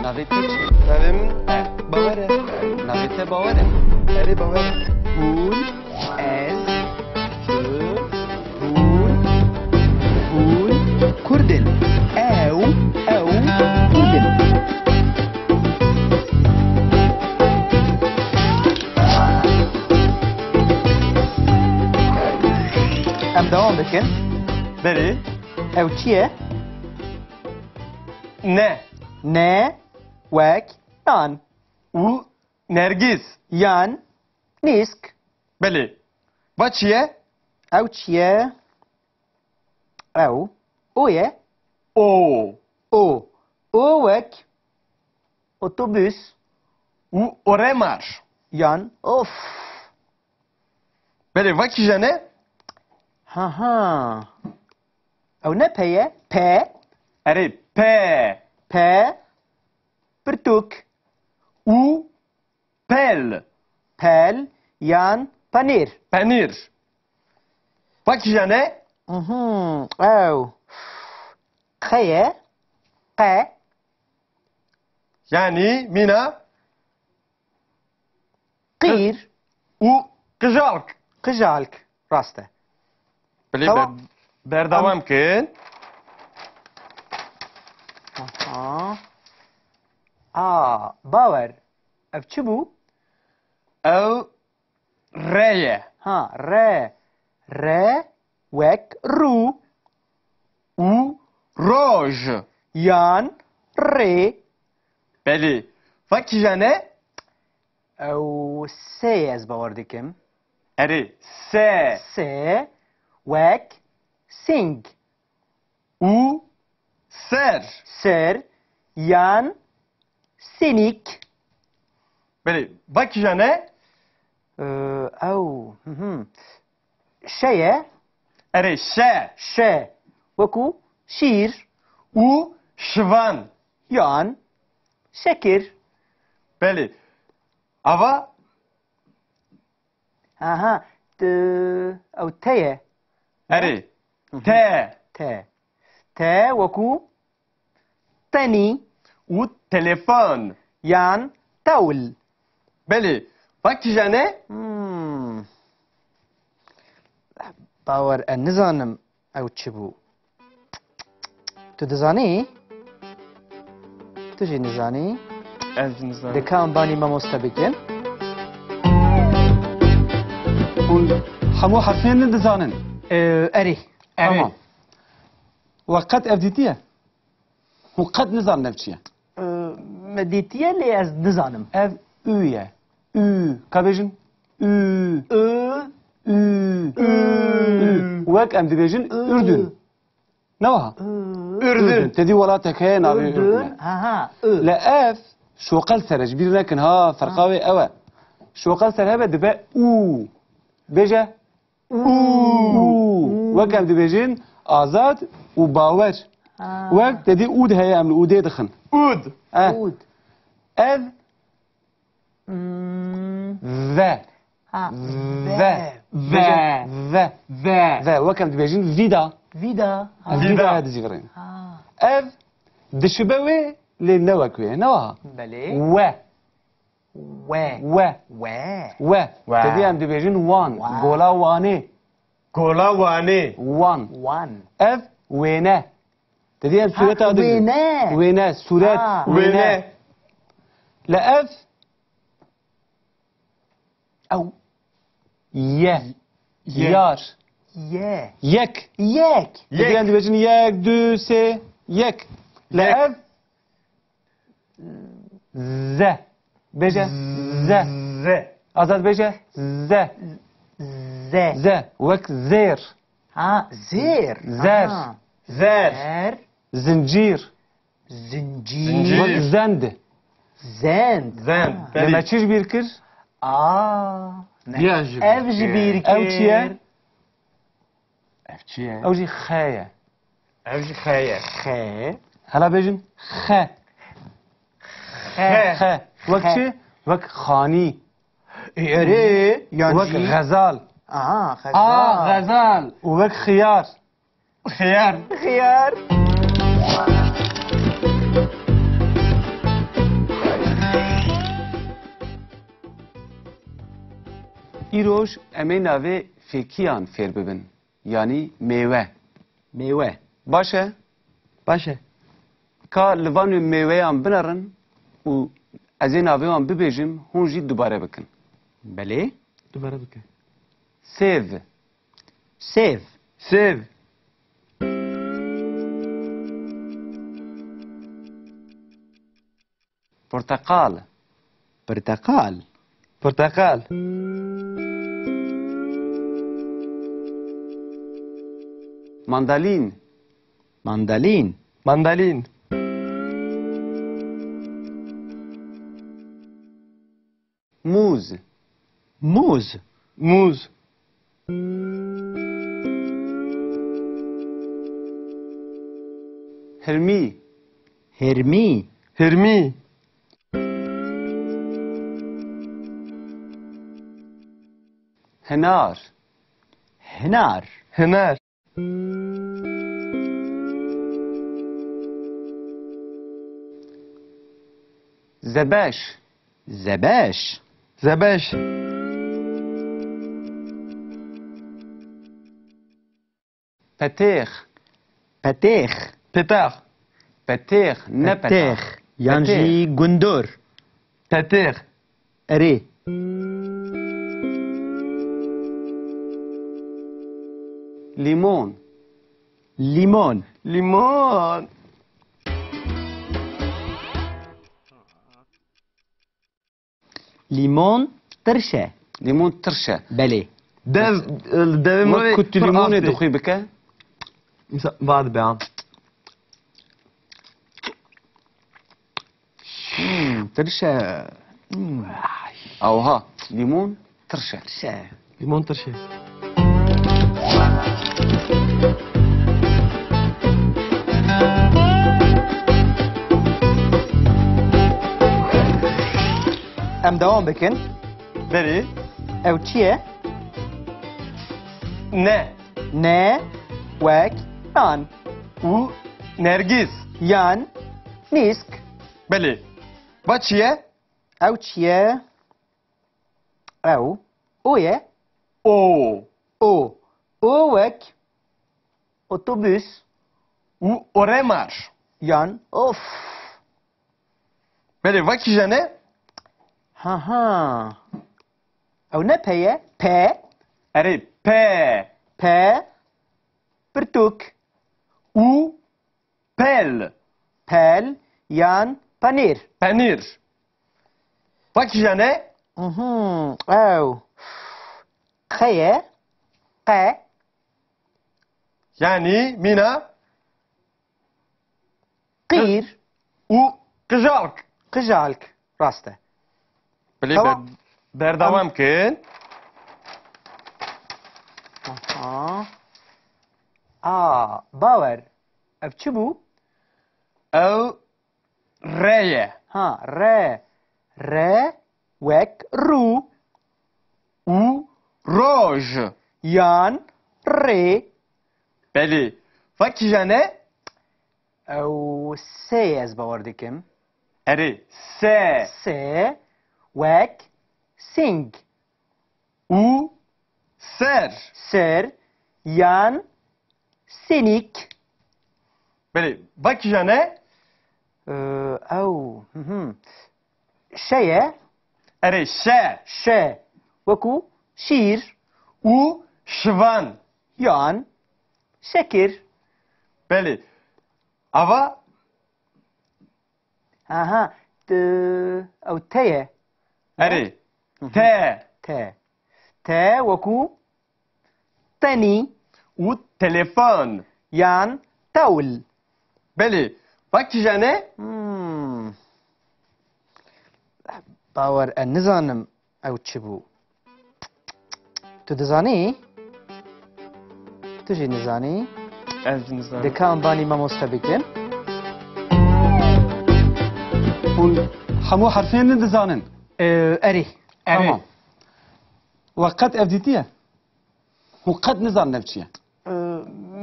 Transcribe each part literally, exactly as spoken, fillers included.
Navê te çi? Navê min Bawer e. Navê te Bawer e? Erê, Bawer e. Hûn, ez, tu, hûn, hûn Kurd in. Ew, ew Kurd in. Em dewam bikin. Belê. Ew çi ye? Ne. Ne, wek nan. Û nergîz. Yan nîsk. Belê. Va çi ye? Ew çi ye? Ew o ye. O. O. O wek otobus. Û oremar. Yan of. Belê, va kîjan e? Ha ha. Ew ne pe ye? Pe. Erê, pe. Pe. Pirtûk. Û pel. Pel yan penîr. Penîr. Va kîjan e? Mhm, ew. Qe ye. Qe. Yanî mîna? Qîr. Û qijalk. Qijalk. Rast e. Bilî. Tamam. Ber-, berdewam kin. Aha. A, Bawer. Ev çi bû? Ew re ye. Ha, re. Re wek rû. Û roj. Yan rê. Belê. Va kîjan e? Ew se ye, ez bawer dikim. Erê, se. Se wek sing. Û ser. Ser yan sinik. Belê, va kîjan e? Ee, ew, hı hı. Şe ye. Erê, şe. Şe. Wekû şîr. Û şivan. Yan şekir. Belê. Ava? Aha, t-, ew te ye. Erê. Hı hı. Te. Te. Te wekû tenî. Û telefon. Yan tewl. Belê. Va kîjan e? Hmm. Bawer, e, nizanim ew çi bû. Tu dizanî? Tu jî nizanî? Ez nizanim. Dika em banî mamoste bikin. Hûn hemû herfên nidizanin? Ee, erê. Erê. Tamam. We qet ev dîtiye? Hûn qet nizanin ev çi ye? Ee, me dîtiye lê ez nizanim. Ev û ye. Û. Ka bêjin? Û. Û. Û. Û. Û. Wek em dibêjin Û. Urdun. Ne wiha? Urdun. Urdun. Te dî welatek heye navê Urdun. Urdun e. Ha, ha. Ü. Le ev şoqel ser e, ji bîr nekin ha, ferqa Ha. wê ew e. Şoqel ser hebe dibe û. Bêje. Û. Û. Û. Wek em dibêjin Azad û Bawer. Ha. Wek te dî ûd heye, em li ûdê dixin. Ûd. Eh. Ûd. Ev Hmm. Ve. Ha, Ve. ve. Ve. Ve. Ve. Ve. Wek em dibêjin vida. Vida. Ha. Vida. Vida dizîvirîn. Ha. Ev dişibe wê lê ne wek wê. Ne wiha? Belê. We. We. We. We. We. We. Te dî em dibêjin wan. Wa. Gola Wanê. Gola Wanê. Wan. Wan. Ev wêne. Te dî em Ha, sûreta dibînin. Wêne. Wêne, sûret, Ha. wêne. Wêne. Le ev Ew. Ye. Ye. Yar. Ye. Yek. Yek. Yek. Diyan dibêjin yek, du, sê, yek. Le Yek. ev. Ze. Bêje. Ze. Ze. Azad bêje. Ze. Ze. Ze. Wek zêr. Ha, zêr. Zer. Aha. Zer. Zer. Zincîr. Zincîr. Zincîr. Wek zend. Zend. Zend, Ha. belê. Me çi ji bîr kir? Aa, ne. Diya ji Ev bîr ji kir. bîr kir. Ew çi ye? Ev çi ye? Ew jî xe ye. Ev jî xe ye. Xe. Hela bêjin xe. Xe. Xe. Wek Xe. çi? Wek xanî. E, erê, yan Wek jî. xezal. Aha, xezal. Aa, xezal. Û wek xiyar. Xiyar. Xiyar. Îroj em ê navê fêkiyan fêr bibin. Yanî mêwe. Mêwe. Baş e? Baş e. Ka li van mêweyan binerin û ez ê navê wan bibêjim, hûn jî dubare bikin. Belê. Dubare bike. Sêv. Sêv. Sêv. Porteqal. Porteqal. Porteqal. Mandalîn. Mandalîn. Mandalîn. Mûz. Mûz. Mûz. Hirmî. Hirmî. Hirmî. Hinar. Hinar. Hinar. Zebeş. Zebeş. Zebeş. Petêx. Petêx. Petêx. Petêx, ne petax. Petêx. Yan jî gundor. Petêx. Erê. Lîmon. Lîmon. Lîmon. Lîmon tirş e. Lîmon tirş e. Belê. Dev, devê me Wek ku tu pir lîmonê ast e. Dixwî bike. Misa-, va dibe ha. Hmm, tirş e. Hmm. Awha, lîmon tirş e. Tirş e. Lîmon tirş e. Em dewam bikin. Berê. Ew çi ye? Ne. Ne, wek nan. Û nergîs. Yan mîsk. Belê. Va çi ye? Ew çi ye? Ew o ye. O. O. O wek otobus. Û oremar. Yan of. Belê, va kîjan e? Ha ha. Ew ne pe ye? Pe. Erê, pe. Pe. Pirtûk. Û pel. Pel yan penîr. Penîr. Va kîjan e? Mhm, ew. Qe ye. Qe. Yanî mîna Qîr. Û qijalk. Qijalk. Rast e. Bilê Tamam. ber-, berdewam kin. Aha. A, bawer. Ev çi bû? Ew re ye. Ha, re. Re wek rû. Û roj. Yan rê. Belê. Va kîjan e? Ew sê ye ez bawer dikim. Erê, se. Se, wek sing. Û ser. Ser, yan sinik. Belê, va kîjan e? Ee, ew, hı hı. Şe ye. Erê, şe. Şe, wekû şîr. Û şivan. Yan şekir. Belê. Ava? Aha, t-, ew te ye. Erê. Hı hı. Te. Te. Te wekû tenî. Û telefon. Yan tewl. Belê. Va kîjan e? Hmm. Bawer e nizanim. Ew çi bû? Tu dizanî? Tu jî nizanî? Ez jî nizanim. Dika em banî mamoste bikin. Hûn hemû herfên nidizanin? Ee, erê. Erê. Tamam. We qet ev dîtiye? Hûn qet nizanin ev çi ye? Ee,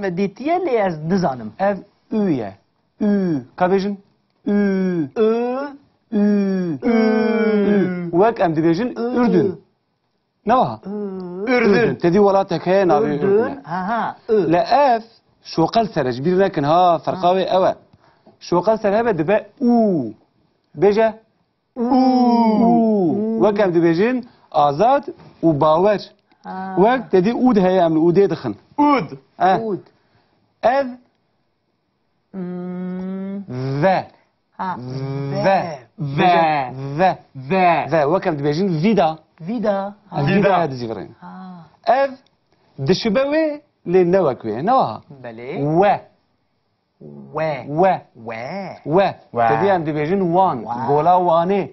me dîtiye lê ez nizanim. Ev û ye. Û. Ka bêjin? Û. Û. Û. Û. Û. Wek em dibêjin Û. Ürdün. Ne wiha? Ü. Ürdün. Ürdün. Te dî welatek heye navê Ürdün. Ürdün e. Ha, ha, Ü. Le ev şoqel ser e, ji bîr nekin ha, ferqa wê ew e. Şoqel ser hebe dibe û. Bêje. Û. Û. Û. Wek em dibêjin azad û bawer. Ha. Wek te dî ûd heye, em li ûdê dixin. Ûd. Eh. Ûd. Ev Hmm. Ve. Ha, ve. Ve. Ve. Ve. Ve. Ve. Wek em dibêjin vîda. Vîda. Ha. Vîda. Vîda ya dizîvirîn. Ha. Ev dişibe wê lê ne wek wê. Ne wiha? Belê. We. We. We. We. We. We. Te dî em dibêjin wan. Wan. Gola Wanê.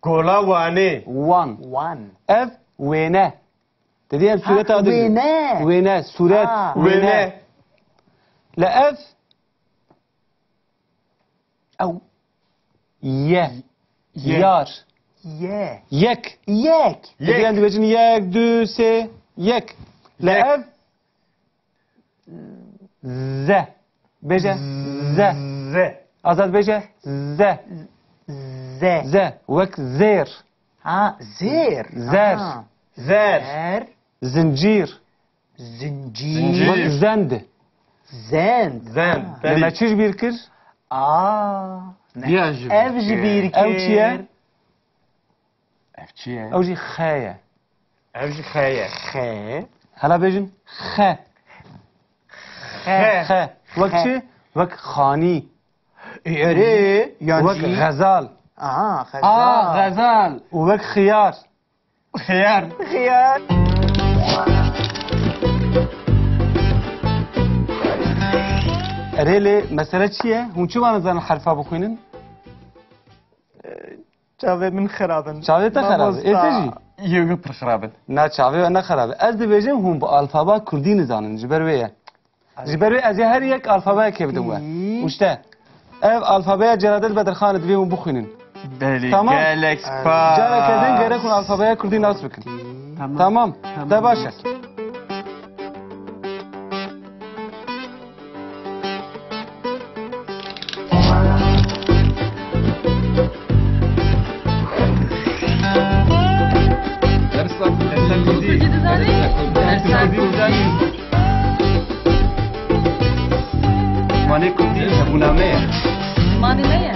Gola Wanê. Wan. Wan. Ev wêne. Te dî em Ha, sûreta dibêjin. Wêne. Wêne, sûret, ha. Wêne. Wêne. Le ev Ew. Ye. Ye. Yar. Ye. Yek. Yek. Te dî em dibêjin yek, du, sê, yek. Le Yek. Ev. Ze. Bêje. Ze. Ze. Azad bêje. Ze. Ze. Ze. Wek zêr. Ha, zêr. Zer. Ha. Zer. Zer. Zincîr. Zincîr. Zincîr. Wek zend. Zend. Zend, Ha. Belê. Me çi ji bîr kir? Aa. Ne. Diya ji Ev bîr ji kir. Bîr kir. Ew çi ye? Ev çi ye? Ew jî xe ye. Ev jî xe ye. Xe. Hela bêjin xe. Xe. Xe. Wek Xe. Çi? Wek xanî. Erê, yan Wek jî. Xezal. Aha, xezal. Aa, xezal. Û wek xiyar. Xiyar. Xiyar. Erê lê mesele çi ye? Hûn çima nizanin herfa bixwînin? Çavê min xirab in. Çavê te xirab in. Ê te jî? Mamosta. Yê min pir xirab in. Na, çavê we ne xirab e. Ez dibêjim hûn bi alfaba kurdî nizanin. Ji ber wê ye. Ji ber wê ez ê her yek alfabeyekê bidim we. Pî. Û işte, ev alfabeya Celadet Bedirxan e, divê hûn bixwînin. Belê, Tamam. Gelek spas. Careke din gerek hûn alfabeya kurdî nas bikin. Tamam. Tamam. Tamam. De baş e. Dersa kurdî. Dersa kurdî. Zimanê kurdî hebûna me ye. Zimanê me ye.